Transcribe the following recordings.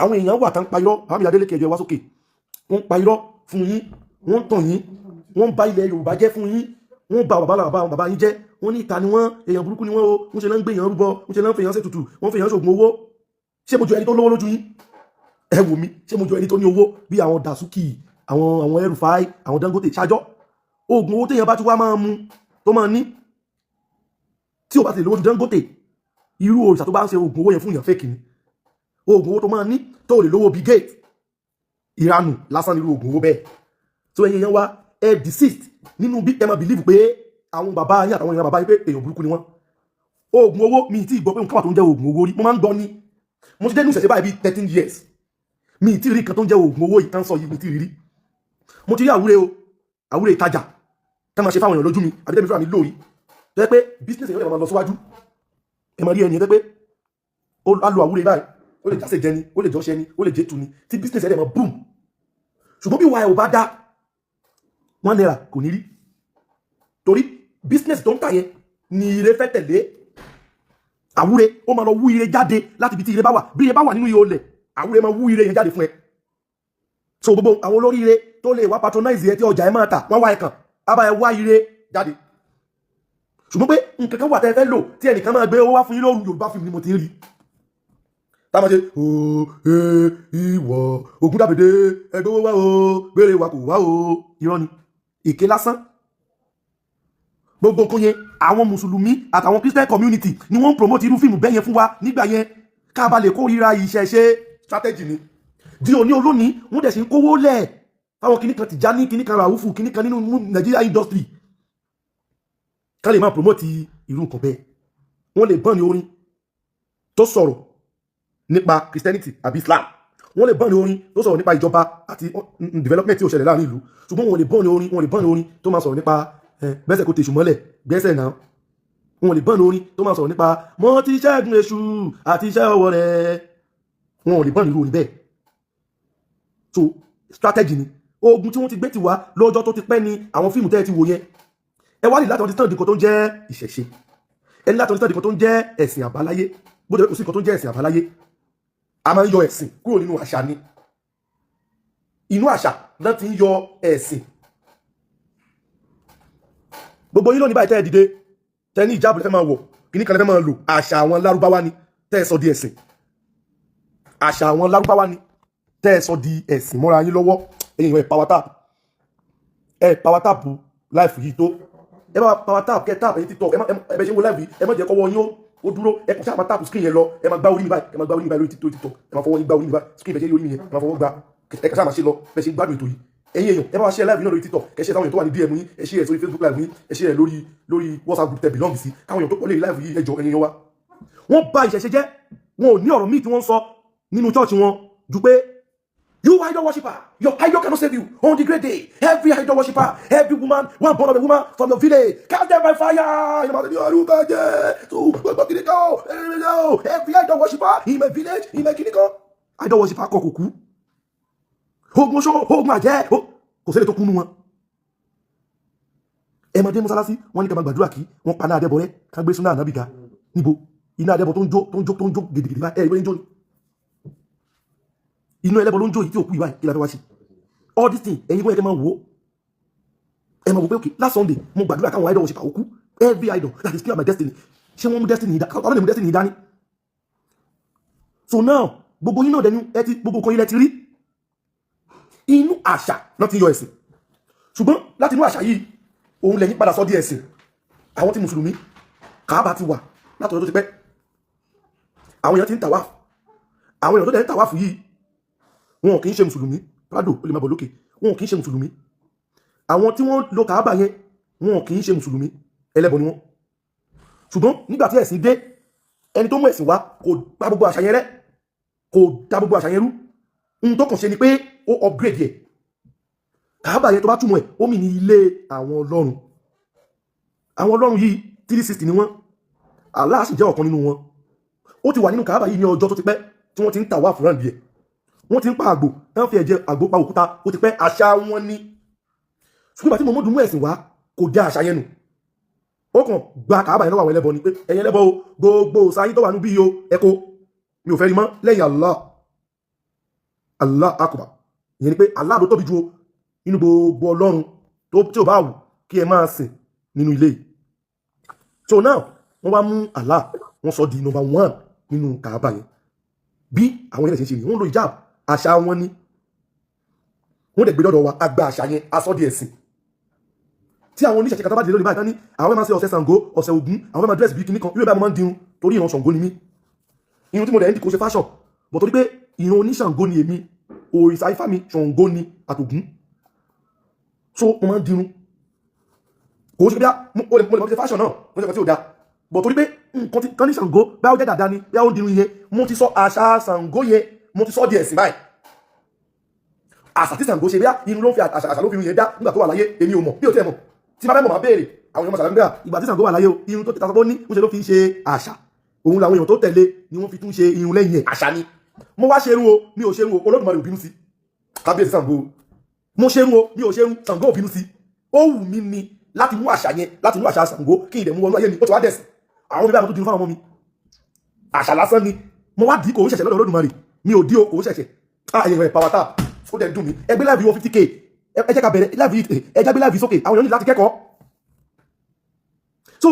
Àwọn èèyàn wà tán pa irọ́. Bàbá mi Adélékè, ẹjọ́ wá sókè. Wọ́n pa irọ́ fún yín, wọ́n ń tàn yín, wọ́n ń ba ilẹ̀ Yorùbá jẹ́ fún yín, wọ́n ba bàbá bàbá bàbá yín jẹ́. Wọ́n ní ìka ni wọ́n, èèyàn burúkú ni wọ́n o. Wọ́n ṣe náà ń gbé èèyàn rúbọ, wọ́n ṣe náà ń fi èèyàn ṣètùtù, wọ́n fi èèyàn ṣògùn owó. Ṣé mo jọ ẹni tó lówó lójú yín? Ẹ wò mí, ṣé mo jọ ẹni tó ní owó bí àwọn Dasuki, àwọn El-Rufai, àwọn Dangote ṣájọ́? Oògùn owó téèyàn bá ti wá máa mu tó máa ní, tí o bá ti lówó ju Dangote, irú òrìṣà tó bá ń ṣe oògùn owó yẹn fún èèyàn, fake ni. Oògùn owó tó máa ní tó lè lówó Bill Gates, ìranù lásán nírú oògùn owó bẹ́ẹ̀. Tó ẹ̀yin yẹn wá, ẹ desist nínú bí ẹ máa believe pé àwọn bàbá yín àtàwọn èèyàn bàbá yín, pé èèyàn burúkú ni wọ́n. Oògùn owó, mi tí ì gbọ́ pé nǹkan wà tó ń jẹ́ oògùn owó rí. Mo máa ń gbọ́ ní mo ti dé ní ìṣẹ̀ṣẹ̀ báyìí bíi 13 years, mi tí ì rí nǹkan tó ń jẹ́ oògùn owó yìí tán sọ yìí, mi tí ì rí rí. Mo ti rí àwúre o, àwúre ìtajà tá máa ṣe fáwọn èèyàn lójú mi àbí tẹ́mi fúnra mi lórí, tó yẹ pé business èèyàn lè máa lọ síwájú. Ẹ máa rí ẹni tó yẹ pé ó á lo àwúre báyìí, ó lè jásẹ̀ jẹni, ó lè jọ́ṣẹ́ ni, ó lè jẹ́ tu ni, tí business ẹ̀ dẹ̀ máa boom. Ṣùgbọ́n bí wàá ẹ̀ ò bá dá, ₦1 kò ní rí, torí business tó ń tà yẹn ni ire fẹ́ tẹ̀lé. Àwúre, ó máa lọ wú ire jáde láti ibi tí ire bá wà. Bí ire bá wà nínú ihò lẹ̀, àwúre máa wú ire yẹn jáde fún ẹ. So gbogbo àwọn olóríire tó lè wá patronize ẹ, tí ọjà ẹ máa tà, wọ́n wá ẹ kàn á bá ẹ wá ire jáde. Ṣùgbọ́n pé nǹkan kan wà tẹ́ ẹ fẹ́ lò, tí ẹnìkan máa gbé owó wá fún yín lóru, Yorùbá fíìmù ni mo ti ń rí táwọn ṣe o. Ee, ìwọ ogun dàbèdè, ẹgbẹ́ owó wá o, gbére wa kò wá o. Irọ́ ni, èké lásán. Gbogbo nǹkan yẹn, àwọn mùsùlùmí àtàwọn Christian community ni wọ́n ń promote irú fíìmù bẹ́ẹ̀ yẹn fún wa nígbà yẹn, ká ba lè kórìíra ìṣẹ̀ṣe. Strategy ni. Di òní olónìí, wọ́n dẹ̀ sì ń kówó lẹ̀ fáwọn kìnnì kan, Tìjání kìnnì kan, Ràúfù kìnnì kan nínú Nigeria industry, ká lè máa promote irú nǹkan bẹ́ẹ̀. Wọ́n lè ban ní orin tó sọ̀rọ̀ nípa Christianity àbí Islam, wọ́n lè ban ní orin tó sọ̀rọ̀ nípa ìjọba àti development tí ó ṣẹlẹ̀ láàrin ìlú, ṣùgbọ́n wọ́n lè ban ní orin, wọ́n lè ban ní orin tó máa sọ̀rọ̀ nípa gbẹ́sẹ̀ kó tèṣù mọ́lẹ̀ gbẹ́sẹ̀ náà. Wọ́n lè ban ní orin tó máa sọ̀rọ̀ nípa mọ́ ti ṣẹ́gun èṣù àti iṣẹ́ ọwọ́ rẹ̀. Wọ́n lè ban ní irú orin bẹ́ẹ̀. So strategy ni. Ogun tí wọ́n ti gbé ti wá lọ́jọ́ tó ti pẹ́ ni àwọn fíìmù tẹ́ ẹ ti wò yẹn. Ẹ wá ní láti understand nǹkan tó ń jẹ́ ìṣẹ̀ṣe, ẹ ní láti understand nǹkan tó ń jẹ́ ẹ̀sìn àbáláyé. Bó jẹ́ kò sí nǹkan tó ń jẹ́ ẹ̀sìn àbáláyé, a máa ń yọ ẹ̀sìn kúrò nínú àṣà ni. Inú àṣà náà ti ń yọ ẹ̀sìn. Gbogbo yín lónìí báyìí tẹ́ ẹ dìde, tẹ́ ní ìjáàbù lẹ́fẹ́ máa wọ̀, kíní kan lẹ́fẹ́ máa lò, àṣà àwọn lárúbáwá ni tẹ́ ẹ sọ di ẹ̀sìn. Àṣà àwọn lárúbáwá ni tẹ́ ẹ sọ di ẹ̀sìn mọ́ra yín lọ́wọ́. Ẹ̀yin ẹ̀ power tap, ẹ̀ power tap live yìí tó ẹ bá power tap, kẹ́ tap. Ẹ̀yin TikTok, ẹ má ẹ bẹ ṣe ń wo live yìí, ẹ má jẹ́ kọ́wọ́ yín ó dúró. Ẹ kàn ṣáà máa tap screen yẹn lọ. Ẹ máa gbá orí mi báyìí, ẹ máa gbá orí mi báyìí lórí TikTok. Ẹ máa fọwọ́ yín gbá orí mi báyìí, screen bẹ ṣe rí orí mi yẹn, ẹ máa fọwọ́ gbá. Ẹ kàn ṣáà máa ṣe lọ bẹ ṣe ń gbádùn ètò yìí. Ẹ̀yin èèyàn, ẹ bá wa share live náà lórí TikTok, kẹ́ share sáwọn èèyàn tó wà ní DM yín, ẹ share sórí Facebook live yín, ẹ share lórí WhatsApp group tẹ́ belong sí, káwọn èèyàn tó pọ̀ lè rí live yìí. Ẹ jọ̀ọ́, ẹ̀yin èèyàn wa, wọ́n bà ìṣẹ̀ṣe jẹ́. Wọn ò ní ọ̀rọ̀ míì tí wọ́n ń sọ nínú church wọn ju pé, "You idol worshipper, your idol cannot save you on the great day. Every idol worshipper, every woman, one born of a woman from your village, cast them by fire." Every idol worshipper in my village, in my kìnìkan. Idol worshipper kọ kò kú. Ogun oṣó, ogun àjẹ́, kò sẹ́lẹ̀ tó kú nú wọn. Ẹ máa dé mọ́sálásí, wọ́n ní ká máa gbàdúrà kí wọ́n pa iná adẹ́bọ̀ rẹ́, ká gbé súnà ànábì ga. Níbo? Iná adẹ́bọ̀ tó ń jó, tó ń jó, tó ń jó gidigidi báyìí, ẹ̀ ìwé ń jó ni. Inú ẹlẹ́bọ ló ń jó yìí tí ò kú ìwáyìí. Kí la fẹ́ wá sí all this thing? Ẹ̀yin kò yẹ kẹ́ máa wò ó. Ẹ máa wò pé, okay, last Sunday mo gbàdúrà káwọn idol worship àwòkú, every idol that is still my destiny. Ṣé wọ́n mú destiny yìí dá? Wọ́n lè mú destiny yìí dání. So now, gbogbo yín náà dẹnu ẹ ti gbogbo nǹkan yín lẹ ti rí. Inú àṣà náà ti yọ ẹ̀sìn, ṣùgbọ́n láti inú àṣà yìí, òun lẹ́yìn padà sọ di ẹ̀sìn. Àwọn tí mùsùlùmí, Kàábà ti wà látọ̀dọ̀ tó ti pẹ́, àwọn èèyàn ti ń tàwáàfù. Àwọn èèyàn tó dẹ̀ ń tàwáàfù yìí, wọn kì í ṣe mùsùlùmí. Prado, ó lè máa bọ̀ lókè. Wọn kì í ṣe mùsùlùmí. Àwọn tí wọ́n lo Kàábà yẹn, wọn kì í ṣe mùsùlùmí, ẹlẹ́bọ ni wọ́n. Ṣùgbọ́n nígbà tí ẹ̀sìn dé, ẹni tó mú ẹ̀sìn wá kò pa gbogbo àṣà yẹn rẹ́, kò dá gbogbo àṣà yẹn rú. Ohun tó kàn ṣe ni pé ó upgrade yẹ Kàábà yẹn. Tó bá túmọ̀ ẹ̀, ó mì ní ilé àwọn ọlọ́run. Àwọn ọlọ́run yìí, 360 ni wọ́n. Allah sì jẹ́ ọ̀kan nínú wọn. Ó ti wà nínú Kàábà yìí ní ọjọ́ tó ti pẹ́ tí wọ́n ti ń tàwáàfù round ẹ̀, wọ́n ti ń pa àgbò tán, fi ẹ̀jẹ̀ àgbò pa òkúta. Ó ti pẹ́, àṣà wọn ni. Ṣùgbọ́n ìgbà tí Muhammadu mú ẹ̀sìn wá, kò dá àṣà yẹn nù. Ó kàn gba Kàábà yẹn lọ́wọ́ àwọn ẹlẹ́bọ ni pé, ẹ̀yin ẹlẹ́bọ o, gbogbo sáyé tó wà níbí o, ẹ kó, mi ò fẹ́ rí mọ́ lẹ́yìn Allah. Allah akbar. Ìyẹn ni pé Allah ló tóbi jù o nínú gbogbo ọlọ́run tó tí ò bá wù kí ẹ máa sìn nínú ilé yìí. So now, wọ́n wá mú Allah, wọ́n sọ di number one nínú Kaaba yẹn. Bí àwọn yẹn ṣe ń ṣe ni wọ́n lo hijab, àṣà wọn ni wọ́n dẹ̀ gbé lọ́dọ̀ wa, àgbà àṣà yẹn, aṣọ di ẹ̀sìn. Tí àwọn oníṣẹ̀ṣe kan tó bá dé lórí báyìí tán ní àwọn máa ń ṣe ọ̀sẹ̀ Ṣàngó, ọ̀sẹ̀ Ògún, àwọn máa dress bí kíní kan, irú ẹ̀ báyìí, mo máa ń dirun torí ìran Ṣàngó ni mí. Irun tí mo dẹ̀ ń dì kò ṣe fashion, but torí pé ìran oníṣàngó ni èmi, òrìṣà Ifá mi Ṣàngó ni àtògún, so mo máa ń dirun. Kò ṣe bí mo lè mọ̀ ṣe fashion náà, mo ṣe nǹkan tí ò da, but torí pé nǹkan tí kan ní Ṣàngó, báyà ó jẹ́ dàda ni, báyà ó ń dirun yẹn, mo ti sọ àṣà Ṣàngó yẹn, mo ti sọ di ẹ̀sìn báyìí. Àṣà tí Ṣàngó ṣe, bíyà irun ló ń fi àṣà, àṣà ló fi irun yẹn dá nígbà tó wà láyé, èmi ò mọ̀. Bí o tiẹ̀ mọ̀, tí bá fẹ́ mọ̀, máa béèrè. Àwọn èèyàn mọ̀ ṣàlàyé ìgbà tí Ṣàngó wà láyé o, irun tó tasọ́ ní ń ṣe ló fi ń ṣe àṣà, òun làwọn èèyàn tó tẹ̀lé ni wọ́n fi tún ṣe irun lẹ́yìn ẹ̀. Àṣà ni. Mo wá ṣerun o, mi ò ṣerun o, Olódùmarè ò bínú sí. Kábíyèsí Ṣàngó. Mo ṣerun o, mi ò ṣerun, Ṣàngó ò bínú sí. Ó wù mí ni láti mú àṣà yẹn, láti mú àṣà Ṣàngó, kí ìdẹ̀mú wọnú ayé mi. Ó ti wá dẹ̀sìn. Àwọn ọmọ mi báyìí tó dirun fáwọn ọmọ mi, àṣà lásán ni mo wá dì í. Kò ń ṣẹ̀ṣẹ̀ lọ́dọ̀ Olódùmarè, mi ò dí o, kò ń ṣẹ̀ṣẹ̀. Ah, ẹ̀yìn rẹ̀, power tap, ó dẹ̀ dùn mí. Ẹgbẹ́ live wọ 50K. Ẹ jẹ́ ká bẹ̀rẹ̀ live yìí, ẹ jẹ́ gbé live sókè. Àwọn èèyàn ní láti kẹ́kọ̀ọ́. So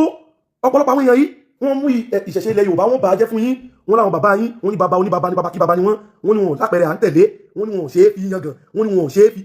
ọ̀pọ̀lọpọ̀ àwọn èèyàn yìí, wọ́n mú ìṣẹ̀ṣe ilẹ̀ Yorùbá, wọ́n bà á jẹ́ fún yín. Wọ́n láwọn bàbá yín, wọ́n ní bàbá oníbàbá ní bàbá kí bàbá ni wọ́n. Wọ́n ní wọn lápẹẹrẹ à ń tẹ̀lé, wọ́n ní wọn ò ṣe é fi yangàn, wọ́n ní wọn ò ṣe é fi